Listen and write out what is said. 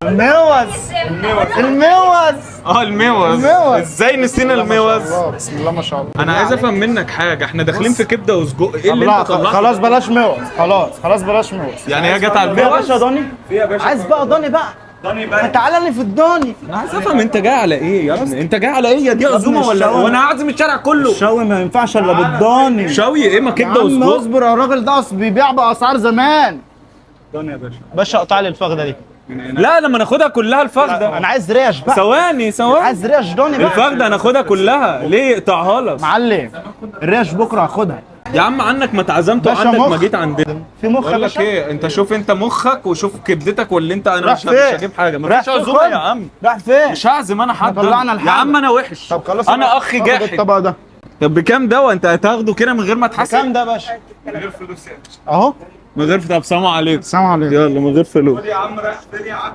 الموز، الموز. اه الموز. الموز. ازاي نسينا الموز؟ الله، بسم الله ما شاء الله. انا عايز افهم منك حاجه، احنا داخلين في كبده وسجق، ايه اللي لا انت طلعته؟ خلاص بلاش موز، خلاص خلاص بلاش موز. يعني هي جت على في يا باشا الموز؟ ضاني؟ عايز بقى ضاني بقى، ضاني بقى، تعالى لي في الضاني. انا عايز افهم انت جاي على ايه يا ابني؟ انت جاي على ايه؟ يا دي عزومة ولا الشوي. وانا هعزم الشارع كله؟ الشوي ما ينفعش الا بالضاني. شوي ايه؟ ما يا كبده عم وسجق. اصبر يا راجل، ده اصل بيبيع باسعار زمان. ضاني يا باشا. باشا اقطع لي الفخده دي. لا لما ناخدها كلها الفخده. انا عايز ريش بقى. ثواني ثواني، عايز ريش ضاني بقى. الفخده هناخدها كلها ليه؟ اقطعها لك. معلم، الريش بكره هاخدها. يا عم عنك ما اتعزمت باشا وعنك ما مخ. جيت عندنا. في مخ يا بقول لك باشا. ايه، انت شوف انت مخك وشوف كبدتك واللي انت، انا راح مش فين؟ مش هجيب حاجة، راح مفيش فين؟ عزومة يا عم. راح فين؟ مش هعزم انا حد. طلعنا أنا. يا الحاجة. عم انا وحش. طب خلاص، انا اخ آخد جاحد. الطبق ده. طب بكام ده؟ انت هتاخده كده من غير ما تحاسب؟ كام ده يا باشا؟ من غير فلوس يا باشا. اهو. من غير، طب سلام عليكم. السلام عليكم. يلا من غير فلوس. يا عم رايح فين يا عم؟